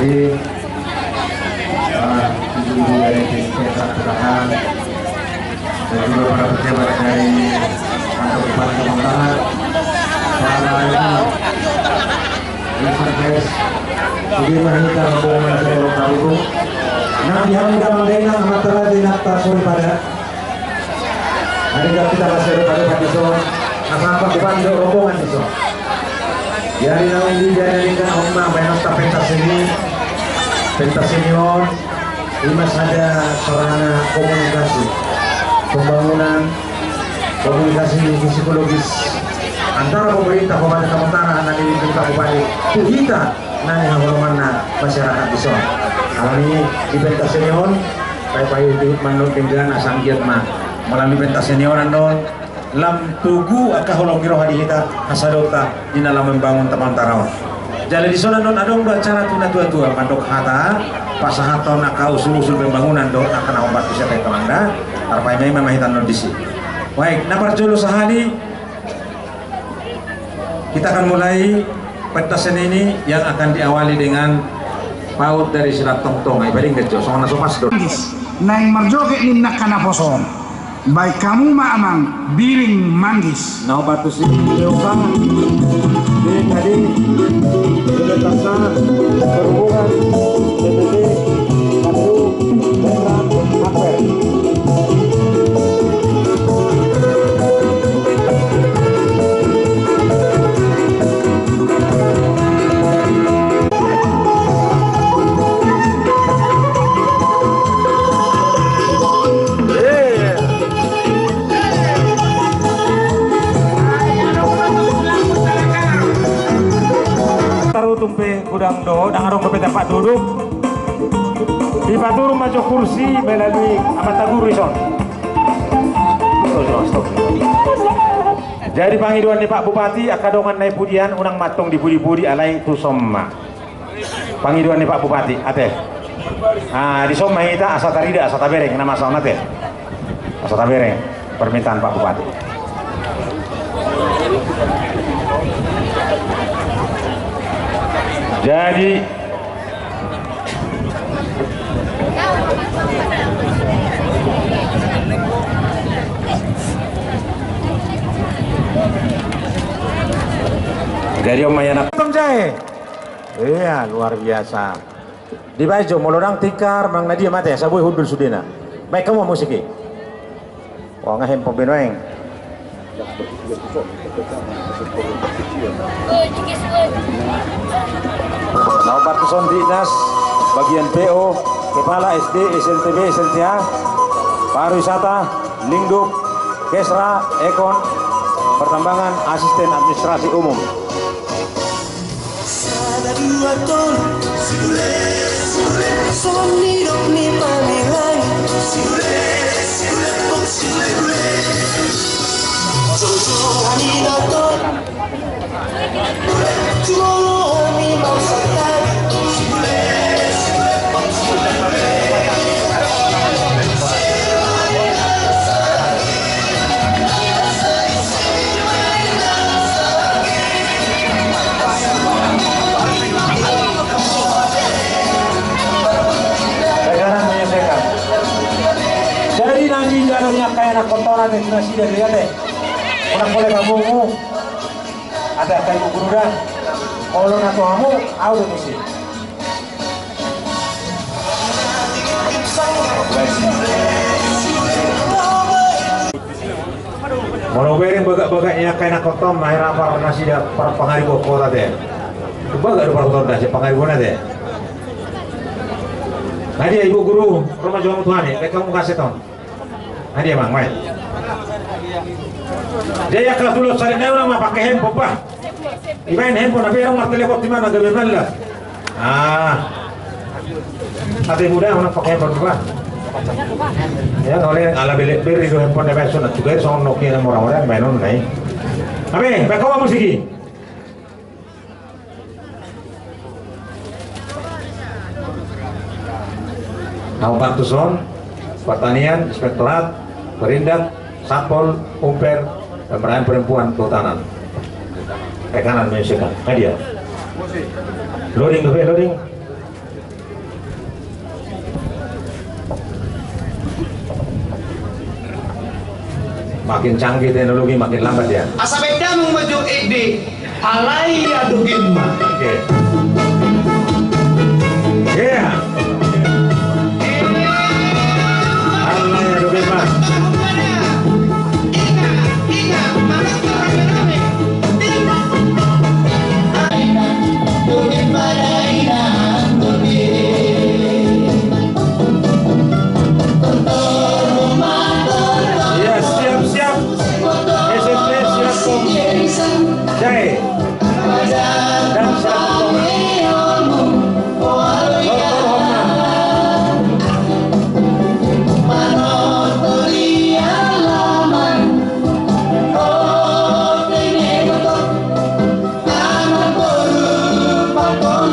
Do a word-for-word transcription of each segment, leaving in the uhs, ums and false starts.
Para ibu-ibu dari tim P K P K H dan juga para pejabat dari kantor Bupati Lombok Utara, para ibu, Mister Guys, jadi mahita rombongan dari Lombok Utara itu. Nah, di hami damang dainang, amanta raja, inanta soripada. Jadi, kalau kita masih ada pada dison, apa-apa, bukan untuk rombongan dison. Jadi, naung dijadikan omma, baen nonta pentas seni, pentas seni on, ima sada sarana komunikasi, pembangunan, komunikasi psikologis antara pemerintah Kabupaten Lombok Utara, nang di pemerintah bupati, tu hita, nang di haholonganna masyarakat dison. Alani di pentas seni on, paihut-ihut ma annon denggan asa anggiat ma. Melalui pentas seni on annon, lam togu angka holong ni roha di hita, hasadonta di na lam membangun Tapanuli on. Jala dison annon adong do acara tu natua-tua, mandok hata, pasahathon angka usul-usul pembangunan dohot angka na hombar tu siapa i, amang da, tarpaima-ima ma hita annon disi. Baik, na parjolo sahali, kita akan mulai pentas seni ini yang akan diawali dengan PAUD dari Silatongtonga. Ibaring gejo, songon na so pas do. Manggis, naeng marjoget ninna angka naposo on. Baen hamu ma amang, Biring Manggis. Nau batu sini, Leoka, B K D, Bendahara, Perhubungan, B P T, Kpu, Pemda, Atpel. Tarutung pe godang do, ndang adong dope tempat duduk. Dipaturun ma jo kursi melalui amanta guru dison. Stop, stop, stop. Jadi pangidoan ni Pak Bupati, angka dongan na di pudi an, unang ma antong dipudi-pudi, alai tuson ma. Pangidoan ni Pak Bupati, ate. Ah, dison ma hita asa tarida, asa tabereng, na masa on ate. Asa tabereng permintaan Pak Bupati. Jadi, jadi on ma ia na. Tong jae. Iya, luar biasa. Dibaen jo, molo ndang tikar, manang na dia ma ate, asa boi hundul sudena. Baen hamu ma musik i. Wah, nga hempon be nuaeng. Na hombar tuson Dinas, bagian P O, kepala S D, S L T B, S L T A, pariwisata, Lingduk, Kesra, Ekon, Pertambangan, Asisten Administrasi Umum. Sada, dua, tolu. Songon nidok ni Panilang. Jolo hami datang. Jolo hami maksud tadi. Jadi nanti jadwalnya kayak anak kotoran itu nasi dari ate. Orang boleh kamu. Ate, ate, ibu guru da. Olo na tu hamu, au do tusi. Molo bereng bagak-bagak ni angka anak kotoran, akhirna par nasida par pangaribo kota te. Bagak do par kota da, si pangaribo na te. Na dia ibu guru, ro ma jo hamu tu hami, baen hamu kaset on. Adi amang, mai. Jadi angka tulus sari na orang ma pake hempon, bah. Ibaen hempon, tapi orang ma telepon di mana, gabe malas. Ah. Ate muda, orang pake hempon, bah. Ya, oleh ala belek beri do hempon, dia biasa na juga songon Nokia na murah-murah, main on, nai. Abe, baen hamu ma musik i. Na hombar tuson, Pertanian, Inspektorat, Perindak, Satpol, Umper, Pemberdayaan Perempuan, Kehutanan. Rekanan menyaksikan. Hadiah. Loading, loading. Makin canggih teknologi, makin lambat dia. Asa baen damang ma jo ende, alai adong i ma. Oke. Iya. Alai adong i ma. Iya, siap, siap. S M P siap, Pom. Jae. Dan siap, Pom. Tortor,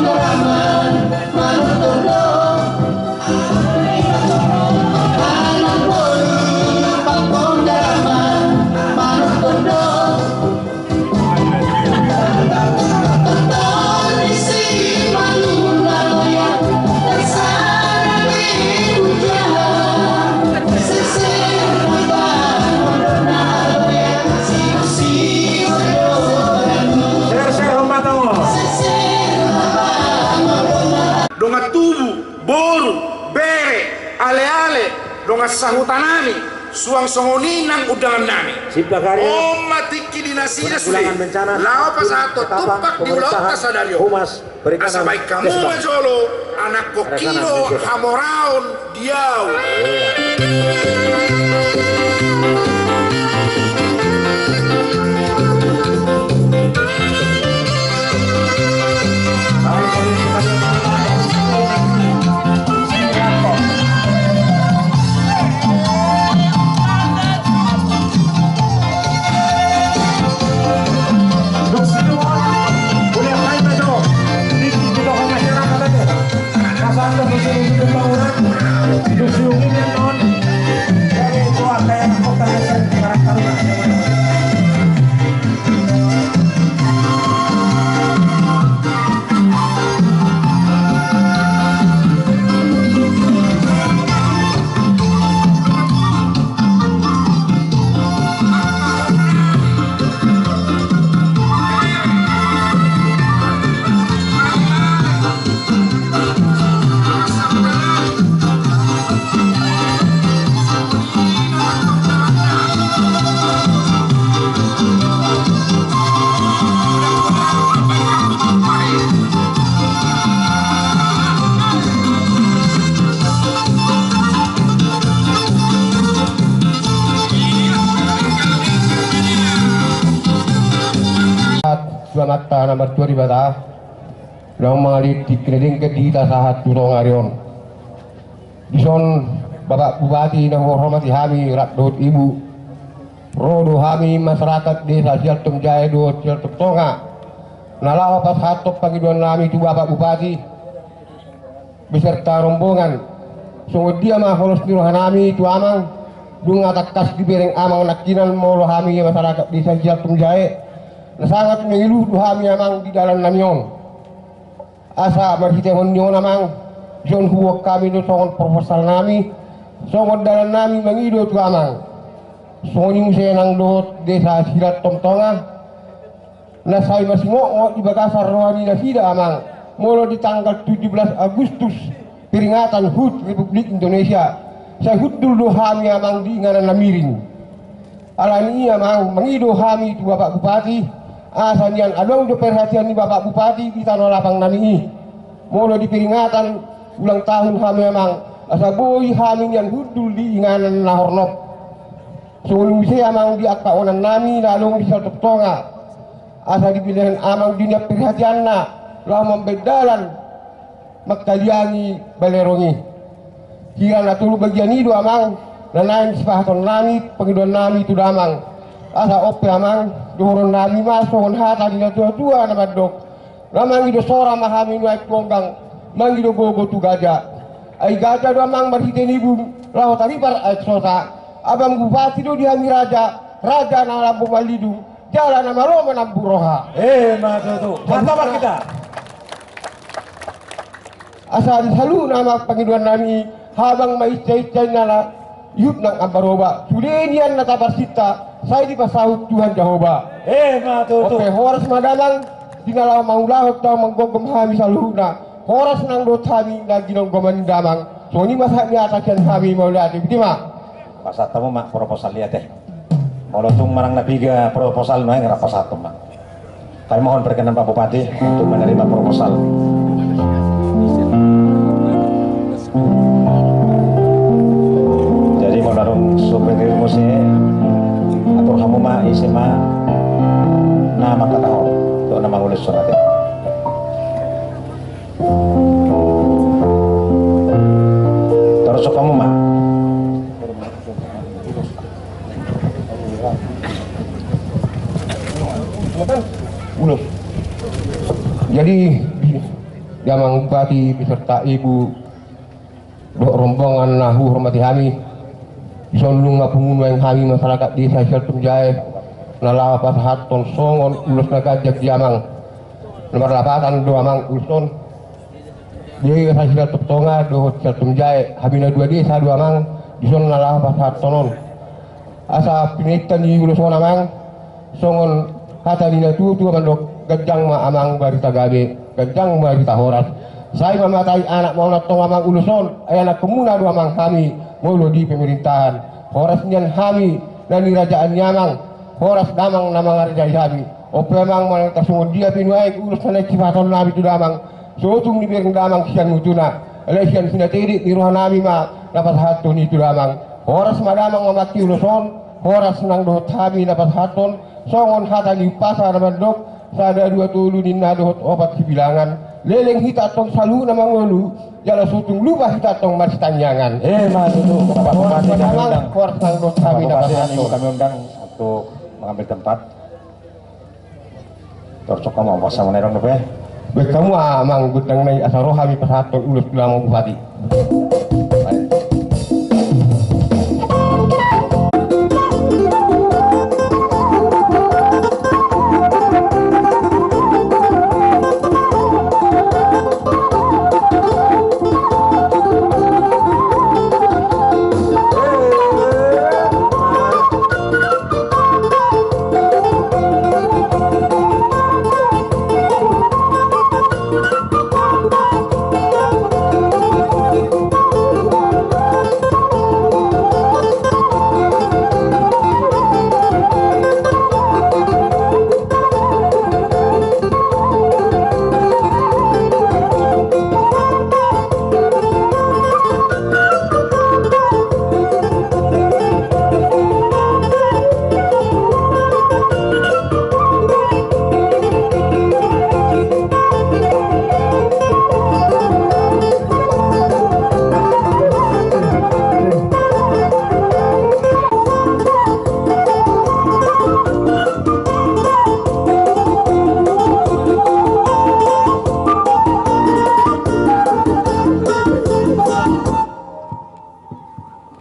Homa. Dongan tubu, boru, bere, aleale, dongan sahutanami, suang songon i nang undangannami. On ma tingki di nasida sude laho pasahathon tumpak di ulaonta sadari on. Asa baen hamu ma jolo, anakkon, hamoraon di au. Tuhan Amanta na martua Debata, naung mangalehon tingki na denggan di hita sahat tu tonga ari on. Dison, Bapak Bupati na huhormati hami rap dohot ibu, ro do hami masyarakat desa Sialtom Jae dohot Sialtom Tonga na laho pasahathon pangidoannami tu Bapak Bupati beserta rombongan. Songon dia ma holos ni rohanami tu amang, dung tangkas dibereng amang nangkinan molo hami masyarakat desa Sialtom Jae, na sangat mangiluh do hami amang di dalannami on. Asa marhitehon ni on amang, dison huboan hami do songon proposalnami, songon dalannami mangido tu amang. Songon i muse nang dohot desa Sialtom Tonga, na sai masimokmok di bagasan roha ni nasida amang, molo di tanggal tujuh belas Agustus peringatan hut Republik Indonesia, sai hundul do hami amang di inganan na miring. Alani i amang, mangido hami tu Bapak Bupati, asa nian adong do perhatian ni Bapak Bupati di tano lapangnami i. Molo di peringatan ulang tahun hami amang, asa boi hami nian hundul di inganan na hornop. Songon i muse amang di angka onannami na adong di Sialtom Tonga, asa dipilehen amang di nian perhatianna laho mambaen dalan mangkaliangi balerong i. Hira na tolu bagian i do amang na naeng sipasahatonnami pangidoannami tu damang. Asa on pe amang, dohononnami ma songon hata ni natuatua na mandok: Na mangido sora ma hami nuaeng tu onggang, mangido gogo tu gaja. Ai gaja do amang marhite ni bung, laho taripar aek sosa. Abang bupati do di hami raja, raja na lambok manlidung, jala na malo manambur roha. Emma tutu. Martabak hita. Asa di saluhutna amang pangidoannami, habang ma insainsainna na Ihut nang ambaroba, sude nian na taparsinta, sai dipasaut Tuhan Jahowa. Emma tutu. Ope, horas ma damang, di na laho mangulahon, laho manggomgom hami saluhutna. Horas nang dohot hami na ginonggoman ni damang. Songon i ma sahat ni hata sian hami, mauliate. Botima. Pasahat hamu ma proposal i, ate. Molo tung manang na piga proposal nuaeng, rap pasahathon ma. Kami mohon perkenan Pak Bupati untuk menerima proposal. Jadi molo dung supir muse, atur hamu ma, ise ma na mangkatahon tu na mangulos songon i. Torus hamu ma. Jadi, damang Bupati beserta Ibu dohot rombongan na huhormati hami, dison nunga pungu nuaeng hami masyarakat desa Siantumjae na laho pasahathon songon ulos na ganjang di amang. Na marlapatan do amang ulos on. Di desa Siantumtonga dohot Siantumjae, hami na dua desa do amang, dison na laho pasahathon on. Asa pinangido ni ulos on amang, songon hata ni na tuatua mandok, ganjang ma amang barita gabe, ganjang ma barita horas. Sai mamatai anak ma on antong amang ulos on, ai anakkonmuna do amang hami, molo di pemerintahan. Horas nian hami, na nirajaan ni amang, horas damang na mangarajai hami. Ope amang manang tasongon dia pe nuaeng ulos na naeng sipasahaton nami tu damang. So tung dibereng damang sian mutuna, alai sian sinatedek ni roha nami ma na pasahathon i tu damang. Horas ma damang mamangke ulos on, horas nang dohot hami na pasahathon, songon hata ni umpasa na mandok, sada dua tolu ninna dohot opat sibilangan, leleng hita antong saluhutna mangolu, jala so tung lupa hita antong marsitangiangan. Emma tutu, Bapak Bupati, kami undang. Horas nang dohot hami na pasahathon. Kami undang untuk mengambil tempat. Torus hamu ma, pasahat ma na i dope. Baen hamu ma amang gondang na i asa ro hami pasahathon ulos tu amang Bupati.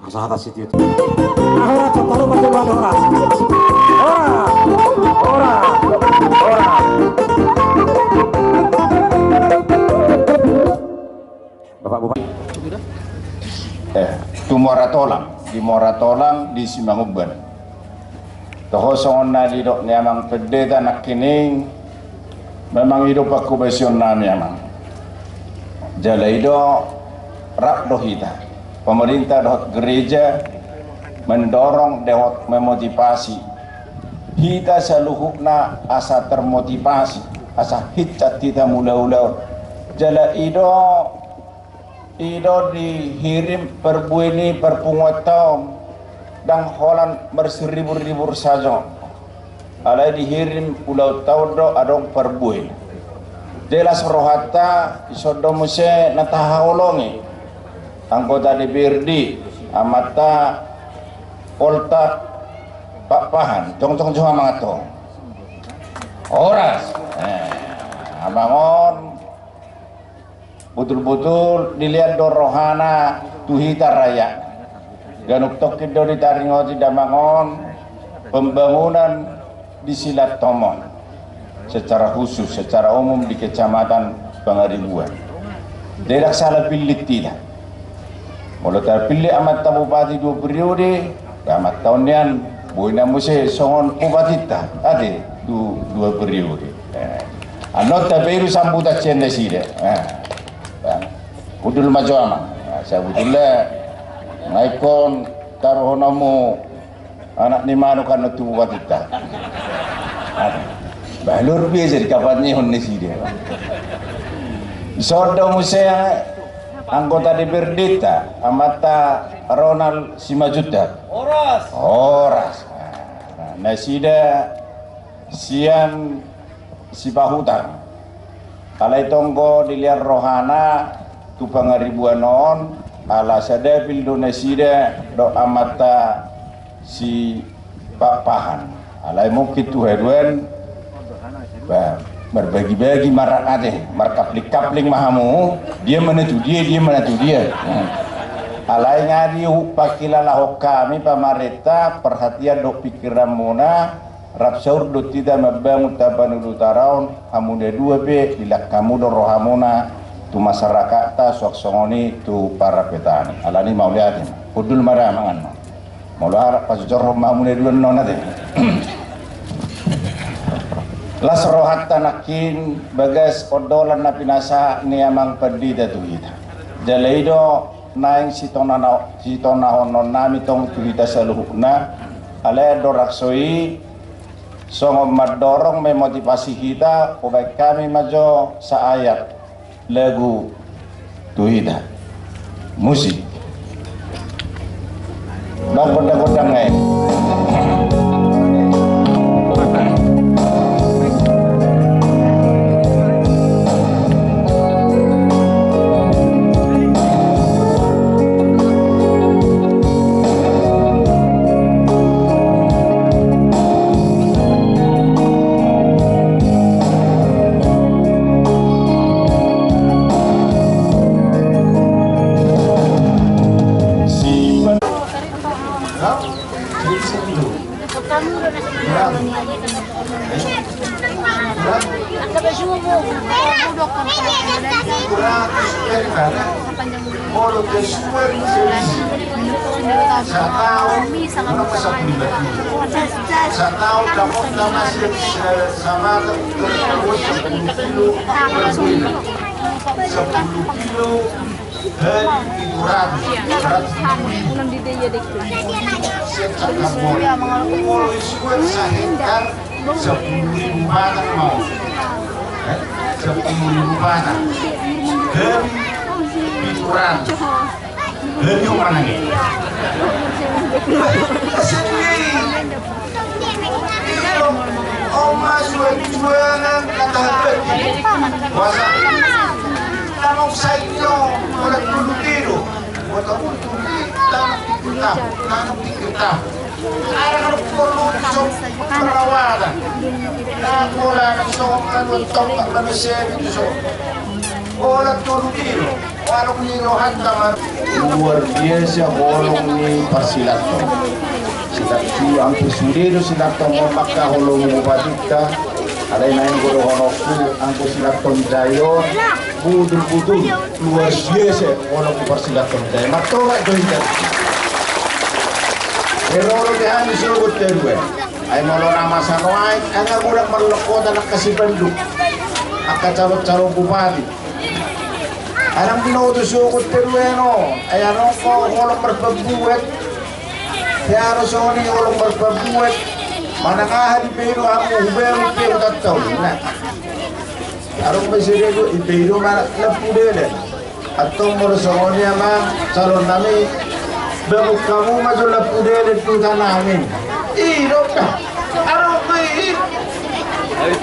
Asa hata sitio. Horas, horas, horas, horas, horas. Bapak Bupati. Eh, tu Muara Tolang, di Muara Tolang, di Simanguban. Toho songon na nidok ni amang pendeta nangkining, memang i do panghobasion nami amang. Jala i do rap do hita, pemerintah dohot gereja mendorong dohot memotivasi hita saluhutna asa termotivasi, asa hinsat hita mangula ulaon. Jala i do I do dihirim parbue ni parpunguanta on, ndang holan marsiribur-ribur sajo. Alai dihirim ulaonta on do adong parbue. Jelas rohanta, dison do muse na tahaholongi anggota D P R D, amanta Poltak Pakpahan, jongjong jo amang antong. Horas. Eh, amang on Botul-botul dilehon do rohana tu hita rakyat. Ganup tongkin do ditaringoti damang on pembangunan di Silantom on, secara khusus, secara umum di Kecamatan Pangaribuan. Ndang sala pillit hita. Molo tapillit amanta bupati dua periode, amanta on nian, boi na muse songon bupatinta ate, du-, dua periode. Eh, annon tapairu sambutan sian nasida. Eh, ya. Hundul ma jo amang. Nah, sabutulna, nga ingkon taruhon hamu anak ni manuk annon tu bupatinta. Ba luar biasa dikapannahon nasida. Songon do muse anggota D P R D-ta, amanta Ronald Simanjuntak. Horas. Horas. Nah, nasida sian Sipahutar. Alai tong do dilean rohana tu pangaribuan on, ala sadapil do nasida dohot amanta Sipakpahan. Alai mungkin tu haduan, ba, marbagi-bagi ma ra ate, markapling-kapling ma hamu, dia ma na tu dia, dia ma na tu dia. Hmm. Alai nga dipakilalahon hami pamarenta, perhatian dohot pingkiranmuna, rap saur do hita mambangun Tapanuli Utara on, hamu na dua pe, dilak hamu do rohamuna tu masarakatta, suang songon i tu parapetani. Alani mauliate. Hundul ma da mangan. Molo arap pasujorhon ma hamu na dua annon ate. Las rohanta nangkin bagas ondolan na pinasahat ni amang pandita tu hita. Jala i do naeng sitona-, sitonahononnami tong tu hita saluhutna, alai andorang so i, songon mandorong memotivasi hita, hubaen hami ma jo saayat lagu tu hita. Musik. Bang gondang-gondang nai. Sataon, sataon dapot na masih, eh, sama, eh, sepuluh kilo. Hali pitu ratus, seratus ribu. Sian Cakarbuana. Molo i suan sahektar, sepuluh ribu patang ma on. Eh? Sepuluh ribu patang. Hali pitu ratus. Hali on manang i. Sendiri. Oma suan-suanan kata hati. Kuasa. Tanong sainyo, kuala tulu tido. Kuala tulu tido. Tanong di kita, tanong di kita. Ada kalau perlu sok perawatan. Nah, kuala sok kan untuk tak manusia itu sok. Kuala tulu tido. Luar biasa holong ni parsilaton. Silaton, hampir sude do silaton on maka holong ni bupatinta. Alai naeng godang holongku, anggo silaton jai on, butul-butul luar biasa holong ni parsilaton jai. Martolak do hita. Heroro di hami sogot terue. Ai molo na masa nuaeng, angka godang marlokota angka sipanduk, angka calon-calon bupati. Adong binoto sogot terue on, ai adong do holong marpambuat. Pe adong songon i holong marpambuat. Manang aha dipangido hamu, hubaen pe hutanta on. Nah. Adong pe sede do, dipangido ma lampu deden. Antong molo songon i amang calon nami, bangun hamu ma jo lampu deden tu huta nami. I do. Adong pe i.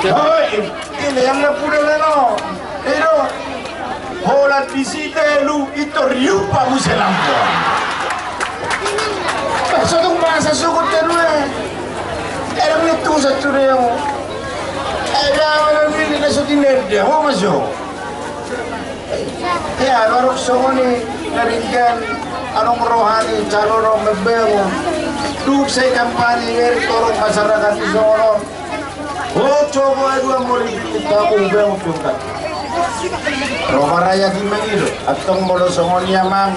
Hoi. Ile yang na pudala no. Ido. Holan disi telu, ito riupa muse lampu. Sotung masa sogot telu e. Erang ni tu satu deo. Erang ni na so tinerde, ho maso. Ia, baru songon i na denggan, adong roha ni calon on mambangun. Dung sai kampanye, bere torong masyarakat ni songon on. Ho, coba dua moli tamu bang tu kan. Roha raya di mangido, antong molo songon i amang.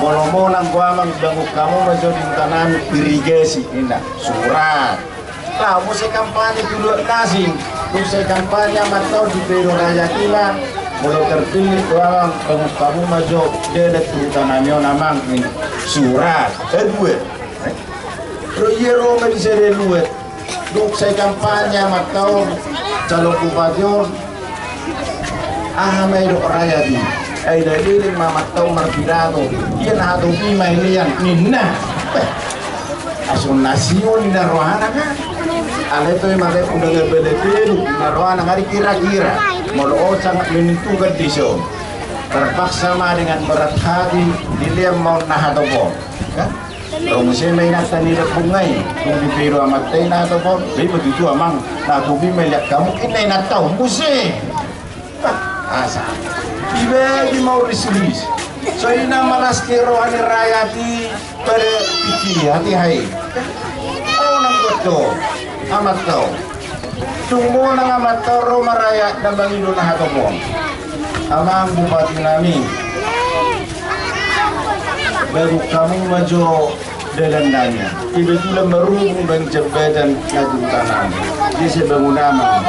Molo monang, bo amang, bangun hamu ma jo di huta nami irigasi, ninna. Surat. Laho muse kampanye tu luat na asing. Dung sai kampanye amanta on, dipaido rayat i ma. Molo terpilih, bo amang, bangun hamu ma jo dalan tu huta nami on, amang, ninna. Surat. Eh, dua. Ro ia ro ma di sada luat. Dung sai kampanye amanta on, calon bupati on. Aha ma didok rayat i? Ai na leleng ma amanta on marpidato. Ia na hatopi ma ilean, ninna. Beh, asa na sio ninna rohana kan. Alai toe ma, unang bale telu ninna rohana, nga dikira-kira. Molo on sangat menentukan dison. Terpaksa ma dengan berat hati dilean ma on na hatop on. Kan? Ro muse ma inanta ni Lambung i, dung dipaido amanta i na hatop on, be, begitu amang, na hatopi ma ilean hamu, ninna inanta on muse. Bah, asa. Dibagi ma on riris-riris. So i na malas ni roha ni rayat i, pada piti hati hai. Monang do amanta on. Dung monang amanta on, ro ma rayat na mangido na hatop on. Amang bupati nami, bangun hamu ma jo dalan nami. Kebetulan marhubung baen jembatan na tu huta nami. Jadi sai bangun amang.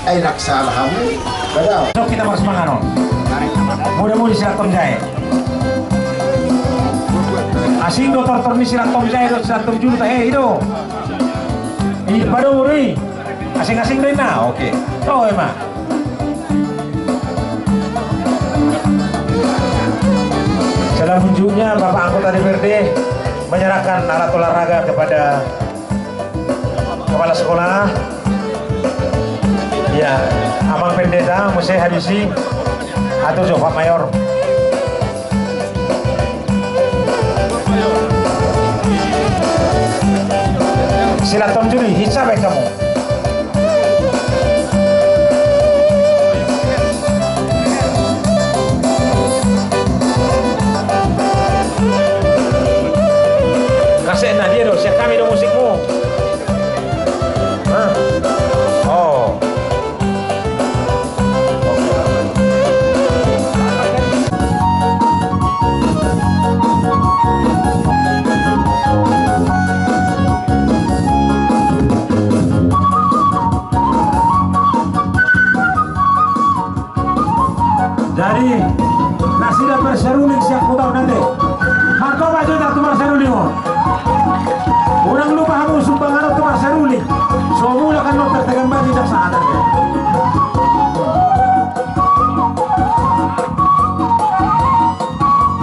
Ai rasa hamu. Padahal. Sok hita marsipanganon. Muda-mudi sian Tom Jae. Asing do tortor ni sian Tom Jae dohot sian Tom Julu, tahe i do. I, padomu do i. Asing-asing do inna, oke. Toe ma. Selanjutnya, Bapak Anggota D P R D menyerahkan alat olahraga kepada Kepala Sekolah. Ya, Amang Pendeta, muse habisi. Atu jo, Pak Mayor. Silaton juri, hinsa baen hamu. Kasetna dia do, sian hami do musikmu. Hah? Oh. Jadi, nasida parsaruling sian huta on ate. Martoba jo hita tu parsaruling on. Unang lupa hamu sumbangan on tu parsaruling. So mulak annon tartagan bagi jak sadar.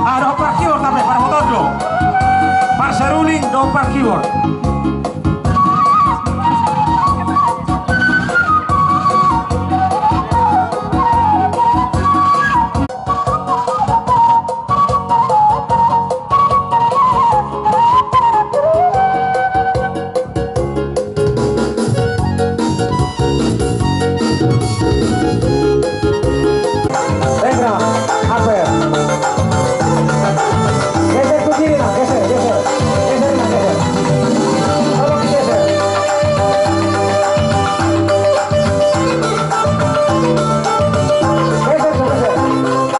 Ah, dohot parkiwor, tapi parmotor do. Parsaruling dohot parkiwor.